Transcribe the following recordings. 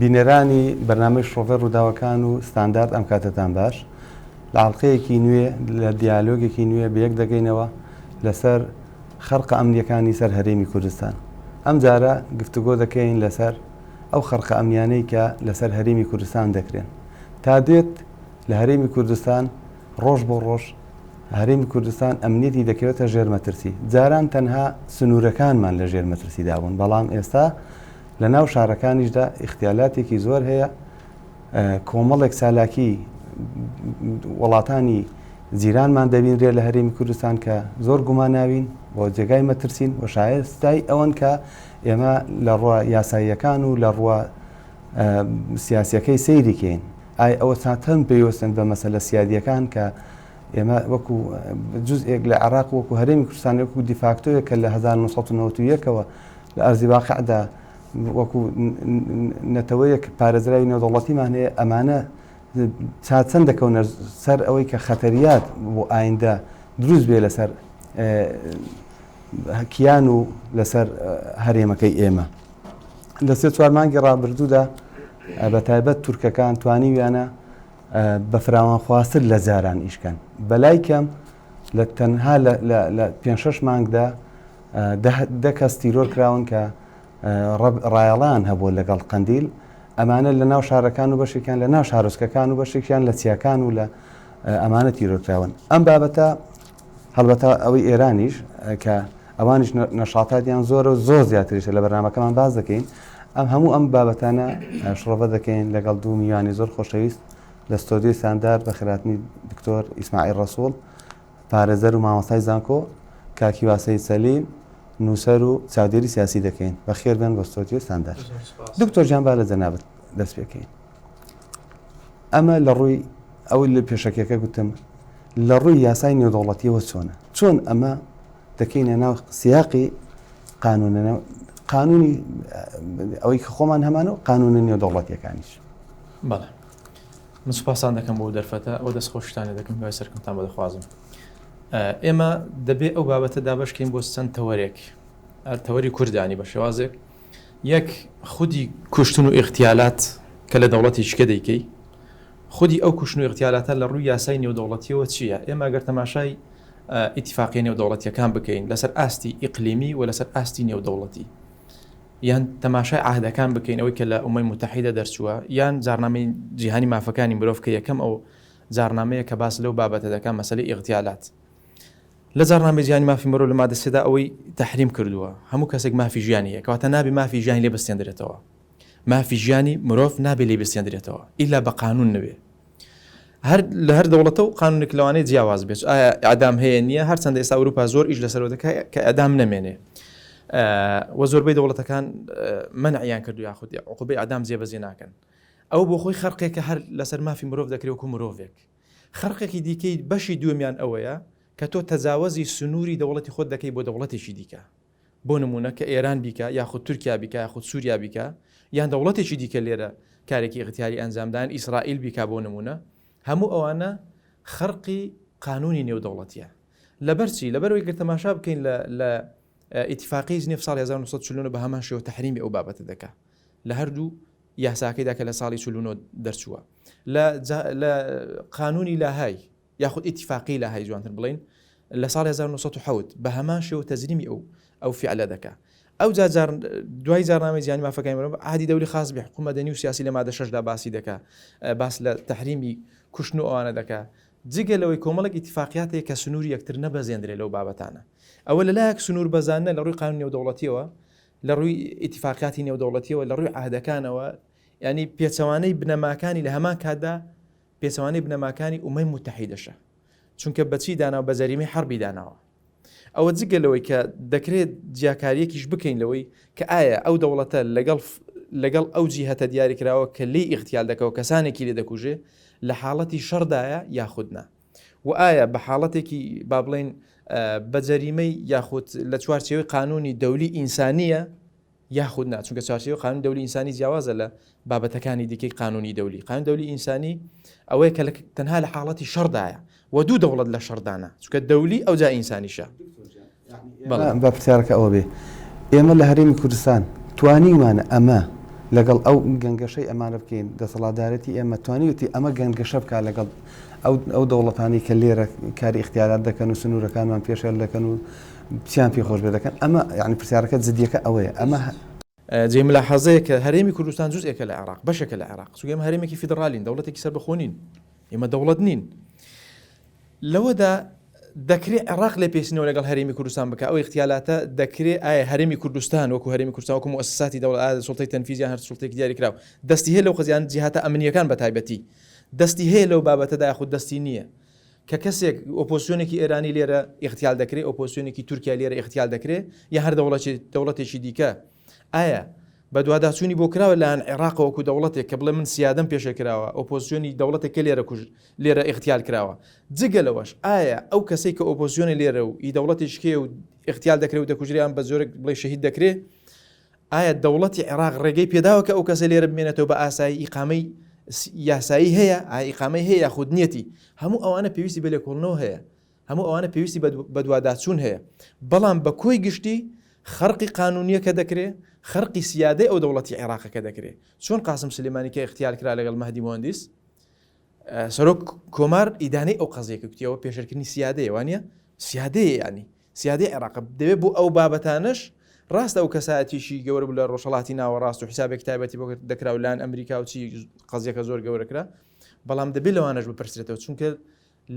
بینەرانی بەرنامەی شڕۆڤەی ڕووداوەکان و ستاندارد ئەم کاتەتان باش. لە ئاڵقەیەکی نوێ لە دیالۆگێکی نوێ بەیەک دەگەینەوە لەسەر خەرقە ئەمنیەکانی سەر هەرێمی کوردستان. ئەم جارە گفتوگۆ دەکەین لەسەر ئەو خەرقە ئەمنیانەی کە لەسەر هەرێمی کوردستان دەکرێن. تا دێت لە هەرێمی کوردستان ڕۆژ بۆ ڕۆژ هەرێمی کوردستان ئەمنیەتی دەکەوێتە ژێر مەترسی. جاران تەنها سنوورەکانمان لە ژێر مەترسیدا بوون، بەڵام ئێستا لە ناو شارەکانیشدا ئیختیالاتێکی زۆر هەیە، کۆمەڵێک چالاکی وڵاتانی جیرانمان دەبینرێت لە هەرێمی کوردستان کە زۆر گوماناوین و جێگای مەترسین و شایستای ئەوەن کە ئێمە لە ڕووە یاساییەکان و لە ڕووە سیاسیەکەی سەیری کەین. ئای ئەوە چەند پەیوەستن بە مەسەلە سیادیەکان کە ئێمە وەکو جزئێک لە عێراق وەکو هەرێمی کوردستان وەکو دیفاکتۆیە کە لە 1991ەوە لە ئەرزی واقعدا وەکو نەتەوەیەک پارێزراوی نێودەوڵەتیمان هەیە ئەمانە تا چەند دەکەونە سەر ئەوەی کە خەتەریات بۆ ئایندە دروست بێ لەسەر کیان و لەسەر هەرێمەکەی ئێمە. لە سێ چوار مانگی ڕابردوودا بە تایبەت تورکەکان توانیویانە بە فراوانخوازتر لە جاران ئیشکەن بەلای کەم لە تەنها لە پێ شەش مانگدا دە کەس تیرۆر کراون کە ڕایەڵان هەبووە لەگەڵ قەندیل ئەمانە لە ناو شارەکان و بەشێکیان لە ناو شارۆچکەکان و بەشێکیان لە چیاکان و لە ئەمانە تیرۆر کراون ئەم بابەتە هەڵبەتە ئەوەی ئێرانیش کە ئەوانیش نەشاتاتیان زۆرە و زۆر زیاتریشە لە بەرنامەکەمان باس دەکەین ئەم هەموو ئەم بابەتانە شڕۆڤە دەکەین لەگەڵ دوو میوانی زۆر خۆشەویست لە ستۆدیۆی ستاندارد بە خێراتنی دکتۆر ئیسماعیل ڕەسوڵ پارێزەر و مامۆستای زانکۆ کاک هیوا سەید سەلیم نووسەر و چاودێری سیاسی دەکەین بەخێر بێن بۆ ستۆدیۆی ستاندارد دکتۆر گیان با لە جەنابت دەست پێکەین ئەمە لە ڕووی ئەوەی لە پێشەکیەکە گوتم لە ڕووی یاسای نێودەوڵەتیەوە چۆنە چۆن ئەمە دەکەینە ناو سیاقی قانونە قانونی ئەوەی کە خۆمان هەمان و قانونە نێودەوڵەتیەکانیش. بەڵێ من سوپاستان دەکەم بۆ دەرفەتە ئەو دەست خۆشتانە دەکەم هیوای سەرکەوتان بۆ دەخوازم ئێمە دەبێ ئەو بابەتە دابەشکەین بۆ چەند تەوەرێک تەوەری کوردانی بە شێوازێک یەک خودی کوشتن و ئیغتیالات کە لە دەوڵەتێکی کە دەیکەی خودی ئەو کوشتن و ئیغتیالاتە لە ڕووی یاسای نێودەوڵەتیەوە چییە ئێمە گەر تەماشای ئیتیفاقیە نێودەوڵەتیەکان بکەین لەسەر ئاستی ئیقلیمی و لەسەر ئاستی نێودەوڵەتی یان تەماشای عهدەکان بکەین ئەوەی کە لە ئومەی موتەحیدە دەرچووە یان جارنامەی جیهانی مافەکانی مرۆڤ کە یەکەم ئەو جارنامەیە کە باس لەو بابەتە دەکات مەسەلەی ئیغتیالات لە جاڕنامەی جیهانی مافی مرۆڤ لە مادە سێدا ئەوەی تەحریم کردووە هەموو کەسێک مافی ژیانی هەیە کەواتە نابێ مافی ژیانی لێ بستێندرێتەوە مافی ژیانی مرۆڤ نابێ لێ بستێندرێتەوە ئیلا بە قانون نەبێ هەر لە هەر دەوڵەتە و قانونێک لەوانەیە جیاواز بێت ئایا ئەدام هەیە نییە هەرچەندە ئێستا ئەوروپا زۆر ئیش لەسەرەوە دەکات کە ئەدام نەمێنێ و زۆربەی دەوڵەتەکان منعیان کردو یاخود عقوبەی ئەدام جێبەجێ ناکەن ئەو بۆ خۆی خەرقێکە هەر لەسەر مافی مرۆڤ دەکرێت وەکو مرۆڤێک خەرقێکی دیکەی بەشی دووەمیان ئەوەیە کە تۆ تەجاوەزی سنووری دەوڵەتی خۆت دەکەی بۆ دەوڵەتێکی دیکە. بۆ نموونە کە ئێران بیکا یاخود تورکیا بیکا یاخود سووریا بیکا یان دەوڵەتێکی دیکە لێرە کارێکی ئیغتیالی ئەنجام دان ئیسرائیل بیکا بۆ نموونە هەموو ئەوانە خەرقی قانوونی نێودەوڵەتیە. لەبەر چی؟ لەبەر ئەوەی گەر تەماشا بکەین لە لە ئیتیفاقیەی جنێف ساڵی 1949 بە هەمان شێوە تەحریمی ئەو بابەتە دەکا لە هەردوو یاساکەیدا کە لە ساڵی 49 دەرچووە. لە لە قانونی لاهای یاخود ئیتیفاقی لاهای جوانتر بڵین لە ساڵ 1970 بە هەمان شێوە تەجریمی ئەو ئەو فعلە دەکا ئەو جا جار دوای جارنامەی جیهانی مافەکانی مرۆڤ عادی دەولی خاص بە حقوق مەدەنی و سیاسی لە مادە شەشدا باسی دەکا باس لە تەحریمی کوشتن و ئەوانە دەکا جگە لەوەی کۆمەڵێک ئیتیفاقیات هەیە کە سنووری یەکتر نەبەزێندرێ لەو بابەتانە ئەوە لەلایەک سنوور بەزاندنە لە ڕووی قانون نێودەوڵەتیەوە لە ڕووی ئیتیفاقیاتی نێودەوڵەتیەوە لە ڕووی عهدەکانەوە یانی پێچەوانەی بنەماکانی لە هەمان کاتدا پێچەوانەی بنەماکانی ئومەی موتەحیدەشە چونکە بەچی داناوە بە جەریمەی حەربی داناوە ئەوە جگە لەوەی کە دەکرێت جیاکاریەکیش بکەین لەوەی کە ئایا ئەو دەوڵەتە لەگەڵ لەگەڵ ئەو جیهەتە دیاریکراوە کە لێی ئیغتیال دەکەوە کەسانێکی لێ دەکوژێ لە حاڵەتی شەڕدایە یاخود نا و ئایا بە حاڵەتێکی با بڵێین بە جەریمەی یاخود لە چوارچێوەی قانونی دەولی ئینسانیە یاخود نا، چونکە چوارچێوەی قانونی دەولی ئینسانی جیاوازە لە بابەتەکانی دیکەی قانونی دەولی. قانونی دەولی ئینسانی ئەوەیە کە تەنها لە حاڵەتی شەڕدایە و دوو دەوڵەت لە شەڕدانە، چونکە دەولی ئەوجا ئینسانیشە. بەڵێ. با پرسیارەکە ئەوە بێ ئێمە لە هەرێمی کوردستان توانیومانە ئەمە. لەگەڵ ئەو گەنگەشەی ئەمانە بکەین، دەسەڵاتدارێتی ئێمە توانیویەتی ئەمە گەنگەشە بکات لەگەڵ ئەو ئەو دەوڵەتانەی کە لێرە کاری ئیختیالات دەکەن و سنوورەکانمان پێشێل دەکەن و چیان پێ خۆش بێ دەکەن، ئەمە یانی پرسیارەکە جدییەکە ئەوەیە ئەمە. جێی ملاحەزەیە کە هەرێمی کوردستان جوزئێکە لە عێراق، بەشێکە لە عێراق، چونکە ئێمە هەرێمێکی فیدڕالین، دەوڵەتێکی سەربەخۆ نین، ئێمە دەوڵەت نین. لەوەدا دەکرێ عێراق لێپێچینەوە لەگەڵ هەرێمی کوردستان بکا، ئەو ئیغتیالاتە دەکرێ ئایا هەرێمی کوردستان وەکو هەرێمی کوردستان وەکو موئەسەساتی دەوڵەت ئایا سوڵتەی تەنفیز یان هەر سوڵتەیەکی دیاریکراو دەستی هەیە لەو قەزیە یان جیهاتە ئەمنییەکان بە تایبەتی دەستی هەیە لەو بابەتەدا یاخود دەستی نییە کە کەسێک ئۆپۆزسیۆنێکی ئێرانی لێرە ئیغتیال دەکرێ ئۆپۆزسیۆنێکی تورکیا لێرە ئیغتیال دەکرێ یا هەر دەوڵەتێکی دیکە ئایا بەدواداچوونی بۆ کراوە لایەن عێراقەوە وەکو دەوڵەتێک کە بڵێ من سیادەم پێشێل کراوە، ئۆپۆزسیۆنی دەوڵەتێک کە لێرە کوژ لێرە ئیغتیال کراوە. جگە لەوەش ئایا ئەو کەسەی کە ئۆپۆزسیۆنە لێرە و ئی دەوڵەتێکی کێیە و ئیغتیال دەکرێ و دەکوژرێ یان بە جۆرێک بڵێ شەهید دەکرێ ئایا دەوڵەتی عێراق ڕێگەی پێداوە کە ئەو کەسە لێرە بمێنێتەوە بە ئاسایی ئیقامەی یاسایی هەیە ئایا ئیقامەی هەیە یاخود نیەتی هەموو ئەوانە پێویستی بە لێکۆڵنەوە هەیە هەموو ئەوانە پێویستی بە بەدواداچوون هەیە، بەڵام بە کۆی گشتی خەرقی قانوونییە کە دەکرێ، خەرقی سیادەی ئەو دەوڵەتی عێراقە کە دەکرێ. چۆن قاسم سلێمانی کە ئیغتیال کرا لەگەڵ مەهدی موهەندیس، سەرۆک کۆمار ئیدانەی ئەو قەزیە کرد، گوتی ئەوە پێشێلکردنی سیادەیە، وانییە؟ سیادەیە یانی سیادەی عێراقە. دەبێ بۆ ئەو بابەتانەش ڕاستە ئەو کەسایەتیشی گەورە بوو لە ڕۆژهەڵاتی ناوەڕاست و حیسابێکی تایبەتی بۆ دەکرا و لایەن ئەمریکا و چی قەزیەکە زۆر گەورە کرا، بەڵام دەبێ لەوانەش بپرسرێتەوە چونکە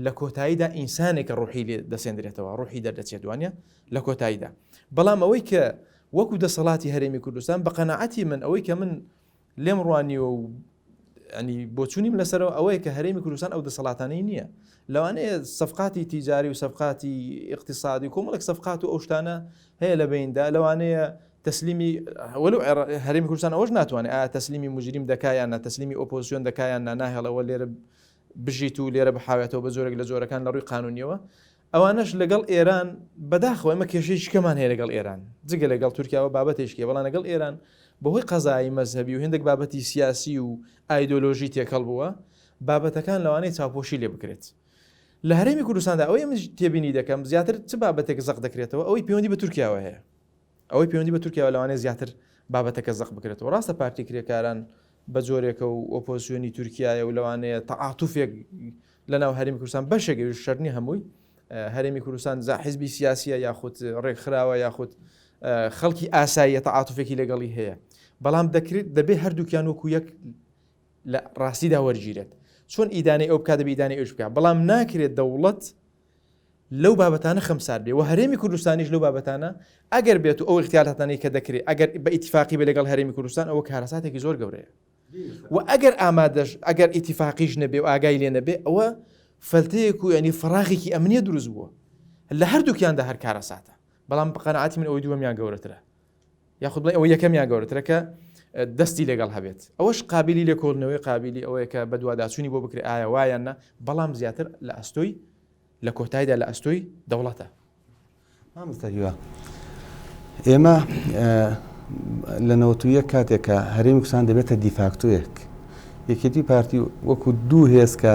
لە کۆتاییدا ئینسانێکە ڕوحی لێ دەسێندرێتەوە، ڕوحی دەردەچێت وانە لە کۆتاییدا. بەڵام ئەوەی کە وەکو دەسەڵاتی هەرێمی کوردستان بە قەناعەتی من ئەوەی کە من لێم ڕوانیوە و ینی بۆچوونیم لەسەرەوە ئەوەیە کە هەرێمی کوردستان ئەو دەسەڵاتانەی نییە لەوانەیە سەفقاتی تیجاری و سەفقاتی اقتصادی و کۆمەڵێک سەفقات و ئەو شتانە هەیە لە بیندا لەوانەیە تەسلیمی وەلو هەرێمی کوردستان ئەوەش ناتوانێت ئایا تەسلیمی مجریم دەکایان نا تەسلیمی ئۆپۆزیسیۆن دەکایان نا ناهێڵەوە لێرە بژیت و لێرە بحاوێتەوە بە جۆرێک لە جۆرەکان لە ڕووی قانونیەوە ئەوانەش لەگەڵ ئێران بەداخەوە ئێمە کێشەیەکی کەمان هەیە لەگەڵ ئێران جگە لەگەڵ تورکیاوە بابەتێکی بەڵام لەگەڵ ئێران بەهۆی قەزایی مەزهەبی و هێندێک بابەتی سیاسی و ئایدۆلۆژی تێکەڵ بووە بابەتەکان لەوانەیە چاوپۆشی لێ بکرێت لە هەرێمی کوردستاندا ئەوەی من تێبینی دەکەم زیاتر چ بابەتێک زەق دەکرێتەوە ئەوەی پەیوەندی بە تورکیاوە هەیە ئەوەی پەیوەندی بە تورکیاوە لەوانەیە زیاتر بابەتەکە زەق بکرێتەوە. ڕاستە پارتی کرێکاران بە جۆرێکە و ئۆپۆزسیۆنی تورکیایە و لەوانەیە تەعاتوفێک لەناو هەرێمی کوردستان بەشێک ئەویش شەرت نییە هەمووی هەرێمی کوردستان جا حیزبی سیاسیە یاخود ڕێکخراوە یاخود خەڵکی ئاساییە تەعاتوفێکی لەگەڵی هەیە بەڵام دەکرێت دەبێ هەردووکیان وەکو یەک لە ڕاستیدا وەرگیرێت چۆن ئیدانەی ئەو بکات دەبێ ئیدانەی ئەوش بکات بەڵام ناکرێت دەوڵەت لەو بابەتانە خەمسارد بێ و هەرێمی کوردستانیش لەو بابەتانە ئەگەر بێت و ئەو ئیغتیالاتانەی کە دەکرێ ئەگەر بە ئیتیفاقی بێ لەگەڵ هەرێمی کوردستان ئەوە کارەساتێکی زۆر گەورەیە و ئەگەر ئامادەش ئەگەر ئیتیفاقیش نەبێ و ئاگای لێ نەبێ ئەوە فەلتەیەک و ینی فراغێکی ئەمنیە دروست بووە لە هەردووکیاندا هەر کارەساتە بەڵام بە قەناعەتی من ئەوەی دووەمیان گەورەترە یاخود بڵێ ئەوە یەکەمیان گەورەترە کە دەستی لەگەڵ هەبێت ئەوەش قابلی لێکۆڵنەوەی قابلی ئەوەیە کە بەدواداچوونی بۆ بکرێ ئایا وایان نا بەڵام زیاتر لە ئەستۆی لە کۆتایدا لە ئەستۆی دەوڵەتە. مامۆستا هیوا ئێمە لە 91 کاتێک کە هەرێمی کوردستان دەبێتە دیفاکتۆیەک یەکێتی پارتی وەکو دوو هێز کە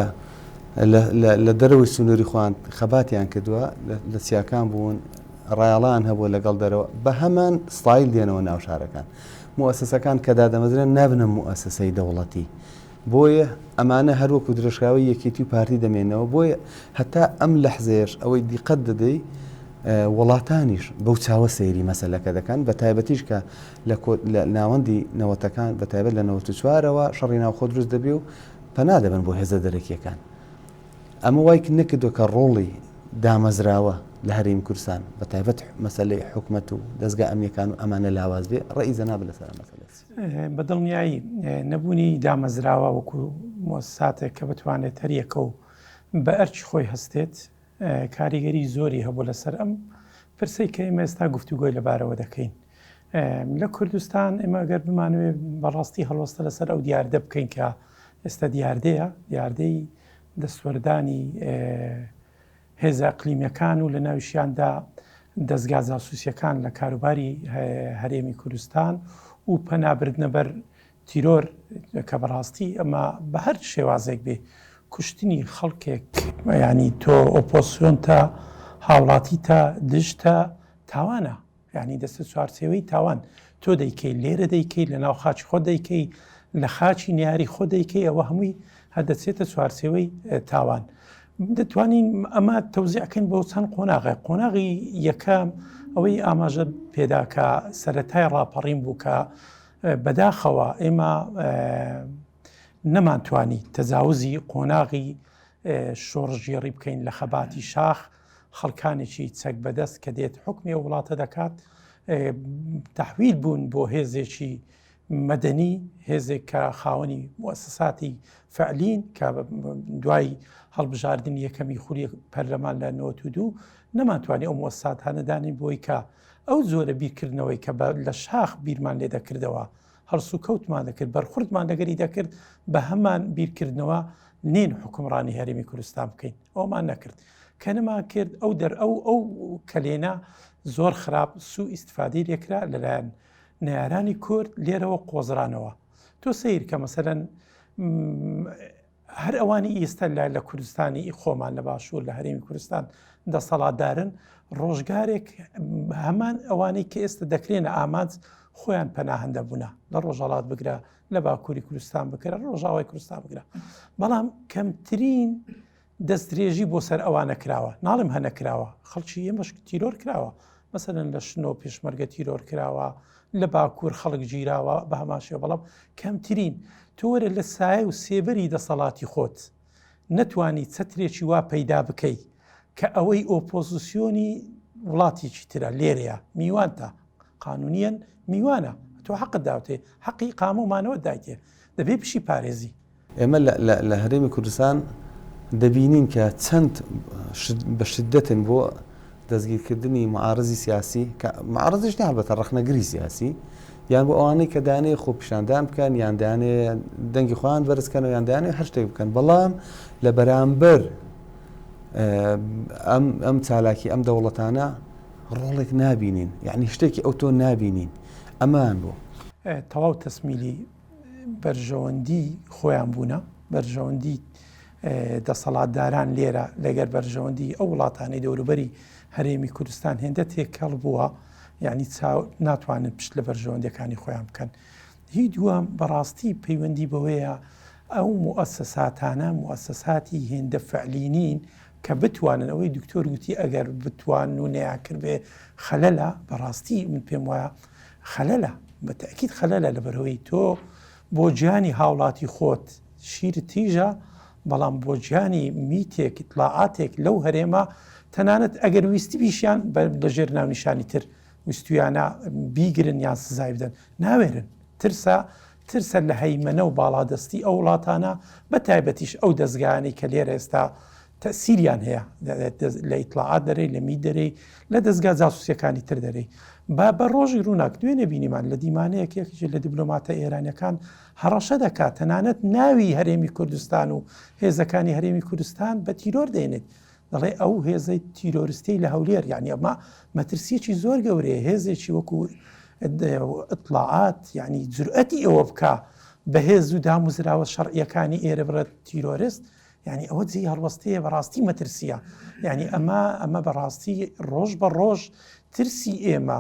لە دەرەوەی سنووری خۆیان خەباتیان کردووە لە چیاکان بوون ڕایەڵان هەبووە لەگەڵ دەرەوە بە هەمان ستایل دێنەوە ناو شارەکان موئەسەسەکان کە دادەمەزرێن نابنە موئەسەسەی دەوڵەتی بۆیە ئەمانە هەر وەکو درێژکراوەی یەکێتی و پارتی دەمێنەوە، بۆیە هەتا ئەم لەحزەیەش ئەوەی دیقەت دەدەی وڵاتانیش بەو چاوە سەیری مەسەلەکە دەکەن، بە تایبەتیش کە لە لە ناوەندی نەوەتەکان بە تایبەت لە 94ەوە شەڕی ناوخۆ دروست دەبێ و پەنا دەبەن بۆ هێزە دەرەکییەکان. ئەمە وای نەکردووە کە ڕۆڵی دامەزراوە لە هەرێمی کوردستان بە تایبەت مەسەلەی حکومەت و دەزگا ئەمنییەکان و ئەمانە لاواز بێ، ڕەئی جەنابت لەسەر ئەم مەسەلە چییە؟ بە دڵنیایی نەبوونی دامەزراوە وەکو مۆسساتێک کە بتوانێت هەریەکە و بە ئەرکی خۆی هەستێت کاریگەری زۆری هەبوو لەسەر ئەم پرسەی کە ئێمە ئێستا گفتوگۆی لەبارەوە دەکەین. لە کوردستان ئێمە ئەگەر بمانەوێت بەڕاستی هەڵوەستە لەسەر ئەو دیاردە بکەین کە ئێستا دیاردەیە دیاردەی دەستوەردانی هێزە ئەقلیمیەکان و لە ناویشیاندا دەزگا جاسوسیەکان لە کاروباری هەرێمی کوردستان و پەنا بردنە بەر تیرۆر کە بەڕاستی ئەمە بە هەر شێوازێک بێ کوشتنی خەڵکێک ینی تۆ ئۆپۆسیۆنتە هاوڵاتیتە دژتە تاوانە. یعنی دەستە چوارچێوەی تاوان تۆ دەیکەی لێرە دەیکەی لە ناو خاچی خۆ دەیکەی لە خاچی نیاری خۆ دەیکەی ئەوە هەمووی هەردەچێتە چوارچێوەی تاوان دەتوانین ئەمە تەوزیعکەین بۆ چەند قۆناغێک قۆناغی یەکەم ئەوەی ئاماژە پێدا کە سەتای ڕاپەڕین بوو کە بەداخەوە ئێمە نەمانتوانی تەجاوزی قۆناغی شۆڕشگێڕی بکەین لە خەباتی شاخ خەڵکانێکی چەک بەدەست کە دێت حکمی ئەو وڵاتە دەکات تحویل بوون بۆ هێزێکی مەدەنی هێزێک کە خاوەنی موسساتی فعلین کە دوای هەڵبژاردنی یەکەمی خولی پەرلەمان لە 92 نەمانتوانی ئەو موسساتانە دانین بۆی کە ئەو جۆرە بیرکردنەوەی کە لە شاخ بیرمان لێ دەکردەوە هەڵسوکەوتمان دەکرد بەرخوردمان لەگەری دەکرد بە هەمان بیرکردنەوە نین حکومڕانی هەرێمی کوردستان بکەین ئەومان نەکرد کە نەمان کرد ئەو دەر ئەو ئەو کەلێنە زۆر خراپ سو ئیسفادەی لێکرا لەلایەن نەیارانی کورد لێرەوە قۆزرانەوە تۆ سیر کە مەسەەن هەر ئەوانی ئیستا لە لە کوردستانی خۆمان لە باشوور لە هەرێمی کوردستان دەسەڵاتدارن ڕۆژگارێک هەمان ئەوانەی کە ئێستا دەکرێنە ئامانج خۆیان پەناهندە بوونە لە ڕۆژهڵات بگرە لە باکووری کوردستان بکرە ڕۆژاوای کوردستان بگرە بەڵام کەمترین دەستدرێژی بۆ سەر ئەوانە کراوە ناڵم هەنە کراوە خەڵکی ئێمەش تیرۆر کراوە مەسەلەن لە شنۆ پێشمەرگە تیرۆر کراوە لە باکوور خەڵک گیراوە بە هەمان شێوە بەڵام کەمترین تۆ وەرە لە سایە و سێبەری دەسەڵاتی خۆت نەتوانی چەترێکی وا پەیدا بکەی کە ئەوەی ئۆپۆزیسیۆنی وڵاتێکی ترە لێرەیە میوانتە قانونیەن میوانە تۆ حەقت داوتێ حەقی قامە و مانەوە دایتێ دەبێ بشی پارێزی ئێمە لە هەرێمی کوردستان دەبینین کە چەند بە شدەتن بۆ دەستگیرکردنی معارزی سیاسی کە معارزیش نیە هەڵبەتە ڕەخنەگری سیاسی یان بۆ ئەوانەی کە دانێ خۆپیشاندان بکەن یان دانێ دەنگی خۆیان بەرزکەنەوە یان دانێ هەر شتێک بکەن بەڵام لە بەرامبەر ئەم ئەم چالاکی ئەم دەوڵەتانە ڕۆڵێک نابینین یعنی شتێکی ئەو تۆ نابینین ئەمان بۆ تەواو تەسمیلی بەرژەوەندی خۆیان بوونە، بەرژەوەندی دەسەڵاتداران لێرە لەگەر بەرژەوەندی ئەو وڵاتانەی دەوروبەری هەرێمی کوردستان هێندە تێکەڵ بووە یعنی چاو ناتوانن پشت لە بەرژەوەندیەکانی خۆیان بکەن. هی دووەم بەڕاستی پەیوەندی بەوەیە ئەو موئەسەساتانە موئەسەساتی هێندە فعلی نین کە بتوانن ئەوەی دکتۆر گوتی ئەگەر بتوان و نەیانکردبێ خەلەلە بەڕاستی من پێم وایە خەلەلە بە تەئکید خەلەلە لەبەرئەوەی تۆ بۆ گیانی هاوڵاتی خۆت شیرت تیژە بەڵام بۆ گیانی میتێک ئیتڵاعاتێک لەو هەرێمە تەنانەت ئەگەر ویستبیشیان لەژێر ناونیشانی تر ویستویانە بیگرن یان سزای بدەن ناوێرن ترسە ترسە لە هەیمەنە و باڵادەستی ئەو وڵاتانە بە تایبەتیش ئەو دەزگایانەی کە لێرە ئێستا تەئسیریان هەیە لە ئیتڵاعات دەرێی لە میت دەرێی لە دەزگا جاسوسیەکانی تر دەرێی با بە ڕۆژی ڕووناک دوێنێ بینیمان لە دیمانەیەک یەکێکی لە دیبلۆماتە ئێرانیەکان هەڕەشە دەکات تەنانەت ناوی هەرێمی کوردستان و هێزەکانی هەرێمی کوردستان بە تیرۆر دێنێت دەڵێ ئەو هێزەی تیرۆرستی لە هەولێر یعنی ئەمە مەترسیەکی زۆر گەورەیە هێزێکی وەکو ئیتڵاعات یعنی جورئەتی ئەوە بکە بە هێز و داموزراوە شەرعیەکانی ئێرە بڕێت تیرۆرست یعنی ئەوە جێی هەڵوەستەیە بەڕاستی مەترسیە یعنی ئەمە ئەمە بەڕاستی ڕۆژ بە ڕۆژ ترسی ئێمە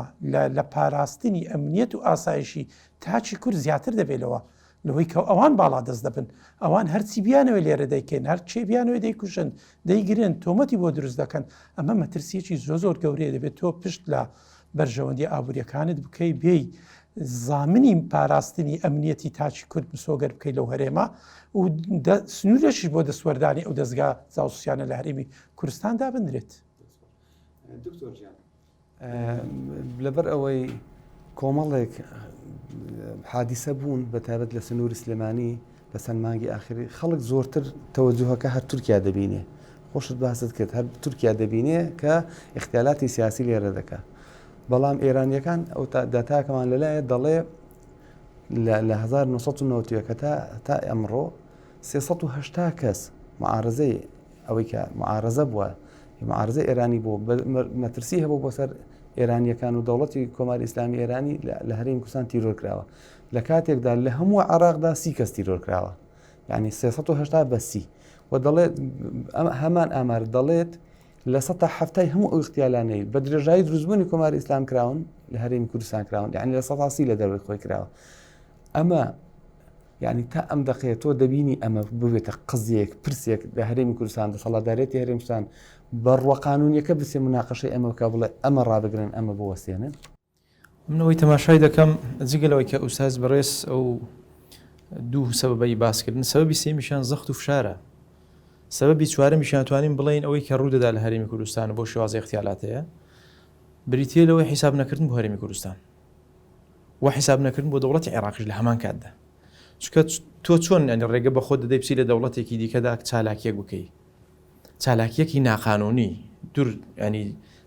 لە پاراستنی ئەمنیەت و ئاسایشی تاکی کورد زیاتر دەبێت لەوە لەوەی کە ئەوان باڵا دەست دەبن ئەوان هەرچی بیانەوە لێرە دەیکەن هەر چێ بیانەوە دەیکوژن دەیگرن تۆمەتی بۆ دروست دەکەن ئەمە مەترسیەکی زۆ زۆر گەورەیە دەبێت تۆ پشت لە بەرژەوەندی ئابووریەکانت بکەی بێی زامنی پاراستنی ئەمنیەتی تاکی کورد مسۆگەر بکەی لەو هەرێمە و سنوورێکیش بۆ دەستوەردانی ئەو دەزگا جاسوسیانە لە هەرێمی کوردستان دابنرێت. دکتۆر گیان لەبەر ئەوەی کۆمەڵێک حادیسە بوون بە تایبەت لە سنووری سلێمانی لە چەند مانگی ئاخری خەڵک زۆرتر تەوەجوهەکە هەر تورکیا دەبینێ خۆشت باست کرد هەر تورکیا دەبینێ کە اختیالاتی سیاسی لێرە دەکا بەڵام ئێرانیەکان ئەو داتاکەمان لەلایە دەڵێ لە 1990 تا تا ئەمڕۆ 380 کەس معارزەی ئەوەی کە معارزە بووە معارزە ئێرانی بۆ مەترسی هەبوو بۆ سەر ئێرانیەکان و دەوڵەتی کۆماری ئیسلامی ئێرانی لە هەرێمی کوردستان تیرۆر کراوە لە کاتێکدا لە هەموو عێراقدا سی کەس تیرۆر کراوە یعنی 380 بە سی و دەڵێت هەمان ئامار دەڵێت لە سەتا حەفتای هەموو ئەو اغتیالانەی بە درێژایی دروستبوونی کۆماری ئیسلام کراون لە هەرێمی کوردستان کراون یعنی 30% لە دەرەوەی خۆی کراوە ئەمە یعنی تا ئەم دەقەیە تۆ دەبینی ئەمە ببێتە قزیەک پرسێک لە هەرێمی کوردستان دەسەڵاتدارێتی هەرێمستان بە ڕوە قانونیەکە بچێ مناقەشەی ئەمە بکە بڵێ ئەمە ڕابگرن ئەمە بوەستێنن. من ئەوەی تەماشای دەکەم جگە لەوەی کە ئوستاز بەڕێز ئەو دوو سەبەبەی باسکردن سەبەبی سێمیشیان زەخت و فشارە سەبەبی چوارەمیشیان توانین بڵێین ئەوەی کە ڕوودەدا لە هەرێمی کوردستان بۆ شێوازی اختیالاتەیە بریتە لەوەی حیساب نەکردن بۆ هەرێمی کوردستان و حیساب نەکردن بۆ دەوڵەتی عێراقیش لە هەمان کاتدا چونکە تۆ چۆن ینی ڕێگە بە خۆت دەدەی بچی لە دەوڵەتێکی دیکەدا چالاکیەک بکەی چالاکیەکی ناقانونی دوور ینی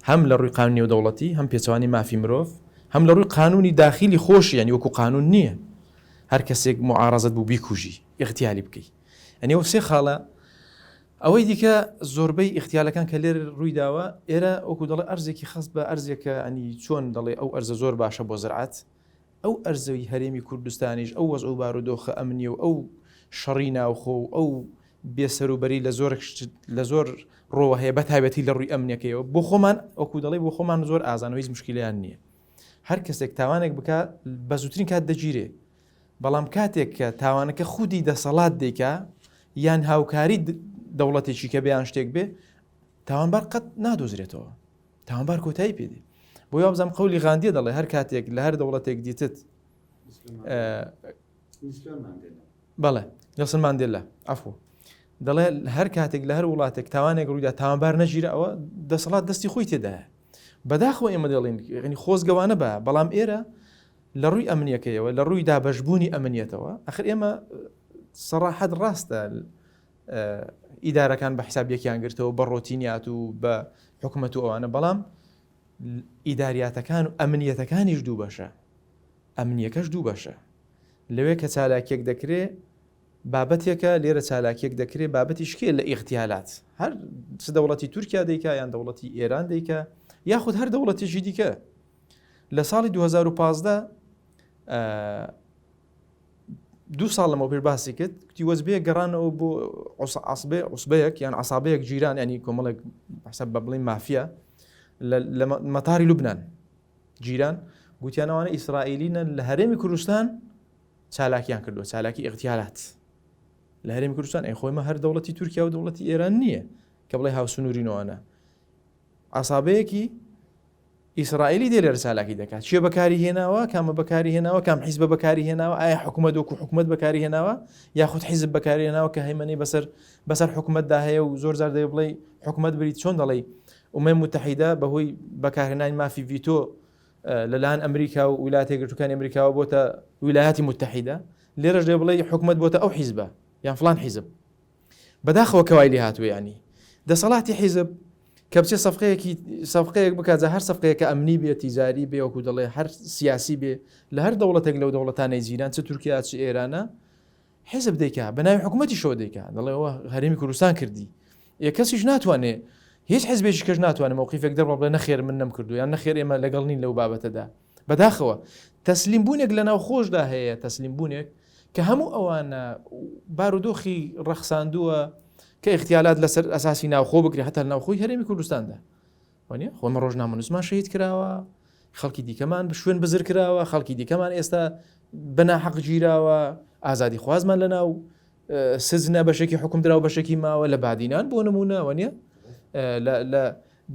هەم لە ڕووی قانونی نێودەوڵەتی هەم پێچەوانی مافی مرۆڤ هەم لە ڕووی قانونی داخیلی خۆشی ینی وەکو قانون نییە هەر کەسێک معارەزەت بوو بیکوژی اغتیالی بکەی ئەنی ئەو سێ خاڵە ئەوەی دیکە زۆربەی ئیغتیالەکان کە لێرە ڕووی داوە ئێرە وەکو دەڵێ ئەرزێکی خەست بە ئەرزێکە ئەنی چۆن دەڵێ ئەو ئەرزە زۆر باشە بۆ زرعەت ئەو ئەرزەی هەرێمی کوردستانیش ئەو وەزع و بارودۆخە ئەمنیە و ئەو شەڕی ناوخۆ و ئەو بێسەروبەری لە زۆر لە زۆر ڕۆوە هەیە بە تایبەتی لە ڕووی ئەمنیەکەیەوە بۆ خۆمان وەکو دەڵێ بۆ خۆمان زۆر ئازان و هیچ مشکلیان نییە هەر کەسێک تاوانێک بکە بە زووترین کات دەگیرێ بەڵام کاتێک کە تاوانەکە خودی دەسەڵات دەیکا یان هاوکاری دەوڵەتێکی کە بێیان شتێک بێ تاوانبار قەت نادۆزرێتەوە تاوانبار کۆتایی پێدێ بۆ وابزانم قەولی غاندیە دەڵێ هەر کاتێک لە هەر دەوڵەتێک دیتت بەڵێ نێلسن ماندێلا عفو دەڵێ هەر کاتێک لە هەر وڵاتێک تاوانێک ڕوویدا تاوانبار نەگیرا ئەوە دەسەڵات دەستی خۆی تێدایە بەداخەوە ئێمە دەڵێن یعنی خۆزگەوانە بە بەڵام ئێرە لە ڕووی ئەمنیەکەیەوە لە ڕووی دابەشبوونی ئەمنیەتەوە ئەخر ئێمە سەڕاحەت ڕاستە ئیدارەکان بە حساب یەکیان گرتەوە بە ڕۆتینیات و بە حکومەت و ئەوانە بەڵام ئیداریاتەکان و ئەمنیەتەکانیش دوو بەشە ئەمنیەکەش دوو بەشە لەوێ کە چالاکیەک دەکرێ بابەتێکە لێرە چالاکیەک دەکرێ بابەتی شکێ لە ئیغتیالات هەر چ دەوڵەتی تورکیا دەیکا یان دەوڵەتی ئێران دەیکا یاخود هەر دەوڵەتێکی دیکە لە ساڵی 2015 دوو ساڵ لەمەوە پێش باسی کرد کوتی وەزبەیە گەڕانەوە بۆ عسبێ عسبەیەک یان عسابەیەک جیران ینی کۆمەڵێک حساب بە بڵین مافیا لە مەتاری لوبناان جیران گوتیانەوانە ئیسرائیلینە لە هەرێمی کوردستان چالاکیان کردووە چالاکی اغتیالات لە هەرێمی کوردستان ئەی خۆیمە هەر دەوڵەتی تورکیا و دەوڵەتی ئێران نییە کە بڵێ هاوسنوورینەوەە عسابەیەکی ئیسرائیلی دێ لێرە چالاکی دەکات چێ بەکاری هێناوە کامە بەکاری هێناوە کام حیزبە بەکاری هێناوە ئایا حکوومەت وەکو حکوومەت بەکاری هێناوە یاخود حیزب بەکاری هێناوە کە هەیمەنەی بەسەر بەسەر حکوومەتدا هەیە و زۆر زار دەبێ بڵێ حکوومەت بریت چۆن دەڵێ ئومەی متحیدە بەهۆی بەکارهێنانی مافی ڤیتۆ لەلایەن ئەمریکا و ویلایەتە یەکگرتووەکانی ئەمریکاوە بۆتە ویلایەتی متحیدە لێرەش دەبێ بڵێ حکوومەت بۆتە ئەو حیزبە یان فلان حیزب بەداخەوە کە وای لێ هاتووە یانی دەسەڵاتی حیزب کە بچێ سەفقەیەکی سەفقەیەک بکات جا هەر سەفقەیەکە ئەمنی بێ تیجاری بێ وەکو دەڵێ هەر سیاسی بێ لە هەر دەوڵەتێک لەو دەوڵەتانەی جیران چ تورکیا چ ئێرانە حیزب دەیکا بە ناوی حکوومەتیشەوە دەیکا دەڵێەوە هەرێمی کوردستان کردی ئێ کەسیش ناتوانێ هیچ حزبێکی کەش ناتوانێت مووقیفێک دەربڕ بڵێ نەخێر من نەمکردو یان نەخێر ئێمە لەگەڵ نین لەو بابەتەدا بەداخەوە تەسلیم بوونێک لە ناو خۆشدا هەیە تەسلیم بوونێک کە هەموو ئەوانە بارودۆخی ڕەخساندووە کە ئیغتیالات لەسەر ئەساسی ناوخۆ بکرێت هەتا ناوخۆی هەرێمی کوردستاندا وانە خۆمە ڕۆژنامەنووسمان شەهید کراوە خەڵکی دیکەمان شوێن بزر کراوە خەڵکی دیکەمان ئێستا بەناحەق گیراوە ئازادی خوازمان لە ناو سزنە بەشێکی حکومدرا و بەشێکی ماوە لە بادینان بۆ نمونە وانە لە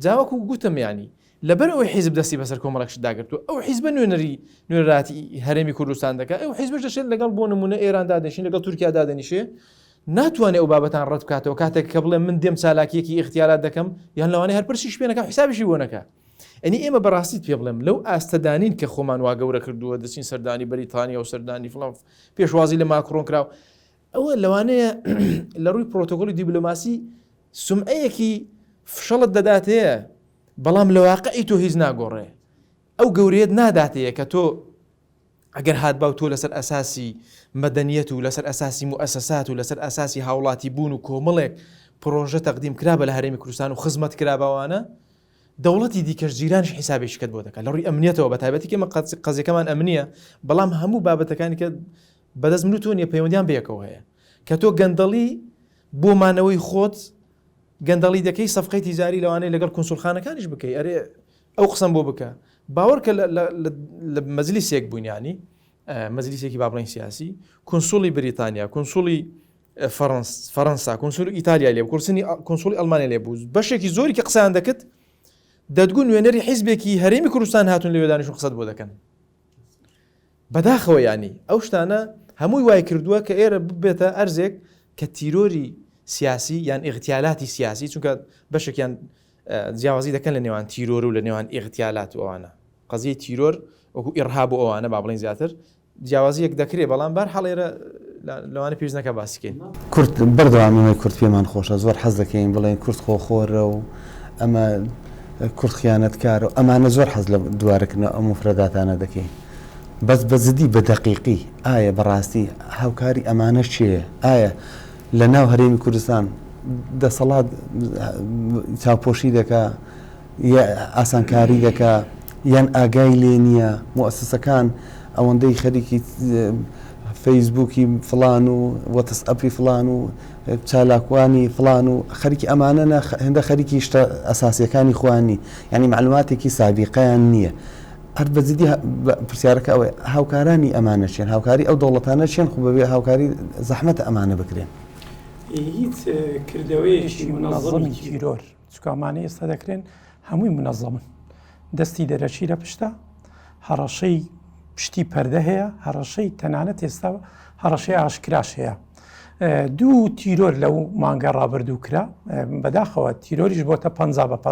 جا وەکو گوتم یانی لەبەر ئەوەی حیزب دەستی بەسەر کۆمەڵێک شت داگرتووە ئەو حیزبە نوێنەری نوێنەراتی هەرێمی کوردستان دەکات ئەو حیزبش دەشێت لەگەڵ بۆ نمونە ئێران دادنیشین لەگەڵ تورکیا دادەنیشێ ناتوانێت ئەو بابەتان ڕەت بکاتەوە کاتێک کە بڵێ من دێم چالاکیەکی ئیغتیالات دەکەم یان لەوانەیە هەر پرسیش پێ نەکا حیسابیشی بۆ نەکا ئەنی ئێمە بەڕاستیت پێ بڵێم لەو ئاستەدانین کە خۆمان وا گەورە کردووە دەچین سەردانی بەریتانیا و سەردانی فڵان پێشوازی لە ماکرۆن کراو ئەوە لەوانەیە لە ڕووی پرۆتۆکۆلی دیبلۆماسی سومعەیەکی فشەڵت دەداتەیە بەڵام لە واقعی تۆ هیچ ناگۆڕێ ئەو گەورەیەت ناداتەیە کە تۆ ئەگەر هاتبا و تۆ لەسەر ئەساسی مەدەنیەت و لەسەر ئەساسی موئەسەسات و لەسەر ئەساسی هاوڵاتی بوون و کۆمەڵێک پرۆژە تەقدیم کرابە لە هەرێمی کوردستان و خزمەت کراباوانە دەوڵەتی دیکەش جیرانیش حیسابێکی کەت بۆ دەکات لە ڕووی ئەمنیەتەوە بە تایبەتی کە قەزیەکەمان ئەمنیە بەڵام هەموو بابەتەکانی کە بەدەست من و تۆ نیە پەیوەندیان بەیەکەوە هەیە کە تۆ گەندەڵی بۆ مانەوەی خۆت. گەندەڵی دەکەی سەفقەی تیجاری لەوانەیە لەگەڵ کونسوڵخانەکانیش بکەی ئەرێ ئەو قسەم بۆ بکە باوەڕکە لە مەجلیسێک بووین ینی مەجلیسێکی با بڵێین سیاسی کونسوڵی بریتانیا کونسوڵی فەرەنس فەرەنسا کونسولی ئیتالیا لێ کورسنی کونسوڵی ئەڵمانیا لێ بوو بەشێکی زۆری کە قسەیان دەکرد دەتگو نوێنەری حیزبێکی هەرێمی کوردستان هاتون لەوێ دانیشون قسەت بۆ دەکەن بەداخەوە ینی ئەو شتانە هەمووی وای کردووە کە ئێرە ببێتە ئەرزێک کە تیرۆری سیاسی یان ئیغتیالاتی سیاسی چونکە بەشێکیان جیاوازی دەکەن لە نێوان تیرۆر و لە نێوان ئیغتیالات و ئەوانە قەزیەی تیرۆر وەکو ئیرهاب و ئەوانە با بڵێین زیاتر جیاوازیەک دەکرێ بەڵام بار حاڵ ئێرە لەوانە پێویست نەکا باسی کەین. کورد بەردەوام ئێمەی کورد پێمان خۆشە زۆر حەز دەکەین بڵێین کورد خۆخۆرە و ئەمە کورد خیانەتکارە و ئەمانە زۆر حەز لە دووارەکردنەوە ئەم موفرەداتانە دەکەین بەس بە جدی بە دەقیقی ئایا بەڕاستی هاوکاری ئەمانە کێیە ئایا لە ناو هەرێمی کوردستان دەسەڵات چاوپۆشی دەکا ئاسانکاری دەکا یان ئاگای لێ نییە موئەسەسەکان ئەوەندەی خەریکی فەیسبووکی فڵان و وەتس ئەپی فڵان و چالاکوانی فڵان و خەریکی ئەمانە نە هێندە خەریکی شتە ئەساسیەکانی خۆیان نین یعنی معلوماتێکی سابیقەیان نییە هەر بە جدی پرسیارەکە ئەوەیە هاوکارانی ئەمانە چێن هاوکاری ئەو دەوڵەتانە چێن خۆ بەبێ هاوکاری زەحمەتە ئەمانە بکرێن. هیچ کردەوەیەکی مونەزەمی تیرۆر چونکە ئەمانەی ئێستا دەکرێن هەمووی منەزەمن دەستی دەرەکی لە پشتە هەڕەشەی پشتی پەردە هەیە هەڕەشەی تەنانەت ئێستا هەڕەشەی ئاشکراش هەیە دوو تیرۆر لەو مانگە ڕابردوو کرا بەداخەوە تیرۆریش بۆتە پ بە پ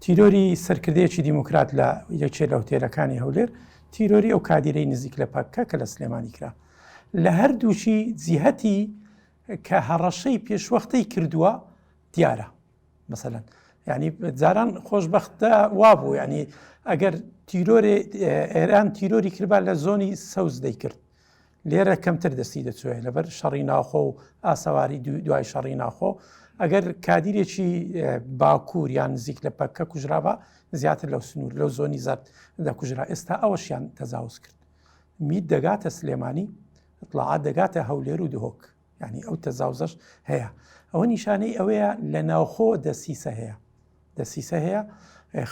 تیرۆری سەرکردەیەکی دیموکرات لە یەکێ لە هوتێلەکانی هەولێر تیرۆری ئەو کادیرەی نزیک لە پەککە کە لە سلێمانی کرا لە هەردووکی جیهەتی کە هەڕەشەی پێشوەختەی کردووە دیارە مەسەلەن یعنی جاران خۆشببختە وابوو یعنی ئەگەر تیرۆرێ ئێران تیرۆری کردبا لە زۆنی سەوز دەیکرد لێرە کەمتر دەستی دەچوێ لەبەر شەڕی ناخۆ و ئاسەواری دوای شەڕی ناخۆ ئەگەر کادیرێکی باکوور یان نزیک لە پەککە کوژرابا زیاتر لەو سنوور لەو زۆنی زەرد دەکوژرا ئێستا ئەوەشیان تەجاوز کرد میت دەگاتە سلێمانی اطلاعات دەگاتە هەولێر و دهۆک یعنی ئەو تەزاوزەش هەیە ئەوە نیشانەی ئەوەیە لە ناوخۆ دەسیسە هەیە دەسیسە هەیە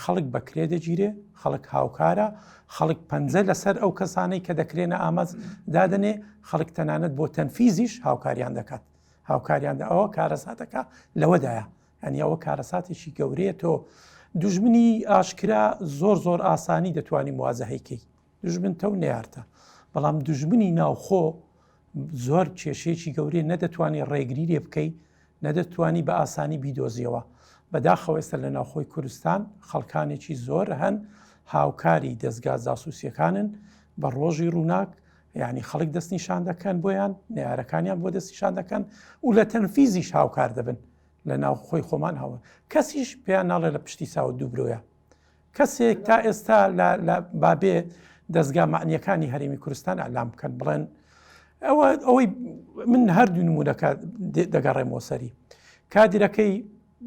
خەڵک بەکرێ دەگیرێ خەڵک هاوکارە خەڵک پەنجە لەسەر ئەو کەسانەی کە دەکرێنە ئاماز دادنێ خەڵک تەنانەت بۆ تەنفیزیش هاوکاریان دەکات هاوکاریان ئەوە کارەساتەکە لەوەدایە ئەنی ئەوە کارەساتێکی گەورەیە تۆ دوژمنی ئاشکرا زۆر زۆر ئاسانی دەتوانی موازەهەیکەی دوژمنتە و نەیارتە بەڵام دوژمنی ناوخۆ زۆر کێشەیەکی گەورەیە نەدەتوانی ڕێگری لێ بکەی نەدەتوانی بە ئاسانی بیدۆزیەوە بەداخەوە ئێستا لە ناوخۆی کوردستان خەڵکانێکی زۆر هەن هاوکاری دەستگا جاسوسیەکانن بە ڕۆژی ڕووناک یعنی خەڵک دەستنیشان دەکەن بۆیان نەیارەکانیان بۆ دەستنیشان دەکەن و لە تەنفیزیش هاوکار دەبن لە ناوخۆی خۆمان هەوە کەسیش پێیان ناڵێ لە پشتی ساوە دووبرۆیە کەسێک تا ئێستا لە بابێ دەستگا معنیەکانی هەرێمی کوردستان ئەلام بکەن بڵێن ئەوە ئەوەی من هەردوو نمونەکە دەگەڕێمەوە سەری کادرەکەی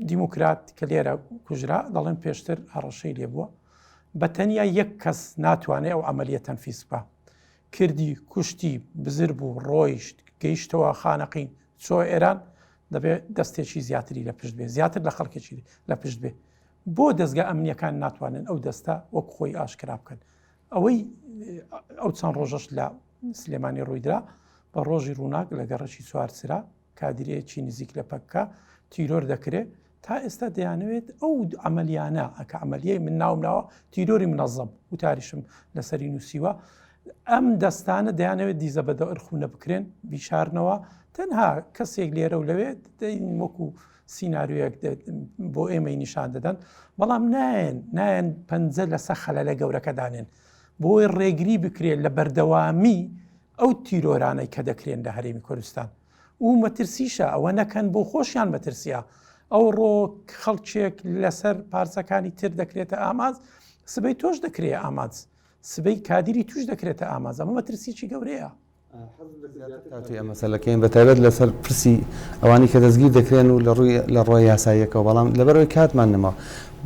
دیموکرات کە لێرە کوژرا دەڵێن پێشتر هەڕەشەی لێبووە بە تەنیا یەک کەس ناتوانێت ئەو عملیە تەنفیز بکە کردی کوشتی بزر بوو ڕۆیشت گەیشتەوە خانەقین چۆ ئێران دەبێت دەستێکی زیاتری لە پشت بێ زیاتر لە خەڵکێکی لە پشت بێ بۆ دەزگا ئەمنیەکان ناتوانن ئەو دەستە وەک خۆی ئاشکرا بکەن ئەوەی ئەو چەند ڕۆژەش لە سلێمانی ڕوویدرا بە ڕۆژی ڕووناک لە گەڕەکی چوارچرا کادرێکی نزیک لە پەککە تیرۆر دەکرێت تا ئێستا دەیانەوێت ئەو عملیانە ئەکە عملیەی من ناوم ناوە تیرۆری منەظەم وتاریشم لەسەری نووسیوە ئەم دەستانە دەیانەوێت دیزە بە دەئرخونە بکرێن بیشارنەوە تەنها کەسێک لێرە و لەوێ وەکو سیناریۆیەک بۆ ئێمەی نیشان دەدەن بەڵام نایەن نایەن پەنجە لەسەر خەلەلە گەورەکە دانێن بۆی ڕێگری بکرێت لە بەردەوامی ئەو تیرۆرانەی کە دەکرێن لە هەرێمی کوردستان و مەترسیشە ئەوە نەکەن بۆ خۆشیان مەترسیە ئەو ڕۆ خەڵکێک لەسەر پارچەکانی تر دەکرێتە ئاماز سبەی تۆش دەکرێت ئاماز سبەی کادیری توش دەکرێتە ئاماز ئەمە مەترسیی گەورەیە. تاوتوێی ئەم مەسەلەکەین بە تایبەت لەسەر پرسی ئەوانەی کە دەستگیر دەکرێن و لە ڕووی لە ڕووی یاساییەکەوە بەڵام لەبەرئەوەی کاتمان نەماوە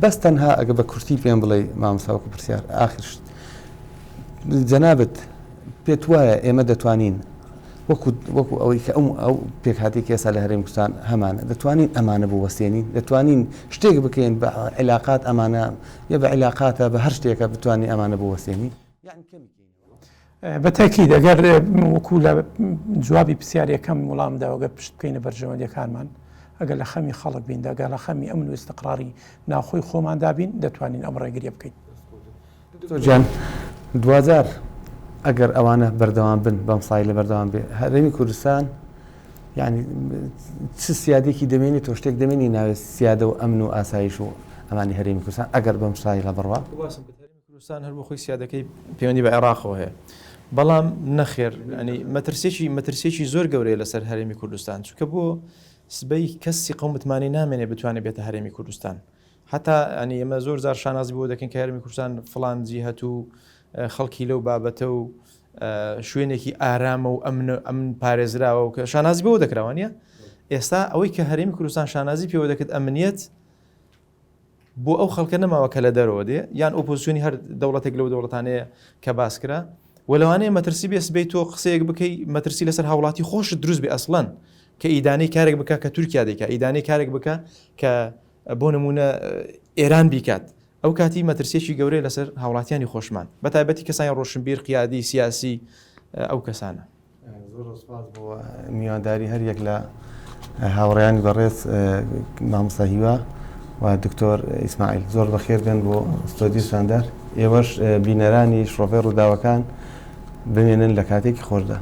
بەس تەنها ئەگە بە کورتی پێم بڵێی مامۆستا وەکو پرسیار ئاخر شت جەنابت پێت وایە ئێمە دەتوانین وەکو وەکو ئەوەی کە ئەو ئەو پێکهاتەی کە ئێستا لە هەرێمی کوردستان هەمانە دەتوانین ئەمانە بوەستێنین دەتوانین شتێک بکەین بە عیلاقات ئەمانە یا بە عیلاقاتە بە هەر شتێکە بتوانین ئەمانە بوەستێنین یانی کەمی کەینەوە. بە تەئکید ئەگەر وەکو لە جوابی پرسیار یەکەم وڵام داوە گەر پشت بکەینە بەرژەوەندیەکانمان ئەگەر لە خەمی خەڵک بین دەگەر لە خەمی ئەمن و ئیستقراری ناوخۆی خۆماندا بین دەتوانین ئەم ڕێگریە بکەین. دکتۆر گیان دواجار ئەگەر ئەوانە بەردەوام بن بەم سایلە بەردەوام بێ هەرێمی کوردستان یعنی چ سیادێکی دەمێنێت تۆ شتێک دەمێنی ناوێت سیادە و ئەمن و ئاسایش و ئەمانی هەرێمی کوردستان ئەگەر بەم سایلە بڕوا کوردستان هەر بۆ خۆی سیادەکەی پەیوەندی بە عێراقەوە هەیە بەڵام نەخێر ینی مەترسێکی مەترسێکی زۆر گەورەیە لەسەر هەرێمی کوردستان چونکە بۆ سبەی کەس سیقە و متمانەی نامێنێ بتوانێت بێتە هەرێمی کوردستان هەتا ینی ئێمە زۆر جار شانازی بۆ دەکەین کە هەرێمی کوردستان فڵان جیهەت و خەڵکی لەو بابەتە و شوێنێکی ئارامە و ئەمن ئەمن پارێزراوە و کە شانازی بەوە دەکراوە نیە ئێستا ئەوەی کە هەرێمی کوردستان شانازی پێوە دەکرد ئەمنیەت بۆ ئەو خەڵکە نەماوە کە لە دەرەوە دێ یان ئۆپۆزیسیۆنی هەر دەوڵەتێک لەو دەوڵەتانەیە کە باس کرا و لەوانەیە مەترسی بێ سبەی تۆ قسەیەک بکەی مەترسی لەسەر هاوڵاتی خۆشت دروست بێ ئەسڵەن کە ئیدانەی کارێک بکە کە تورکیا دەیکا ئیدانەی کارێک بکە کە بۆ نمونە ئێران بیکات ئەو کاتی مەترسیەکی گەورەیە لەسەر هاوڵاتیانی خۆشمان بە تایبەتی کەسانی ڕۆشنبیر قیادی سیاسی ئەو کەسانە. زۆر سپاس بۆ میوانداری هەر یەک لە هاوڕێیانی بەڕێز مامۆستا هیوا و دکتۆر ئیسماعیل زۆر بەخێر بێن بۆ ستۆدیو ستاندار ئێوەش بینەرانی شڕۆڤەی ڕووداوەکان بمێنن لە کاتێکی خۆشدا.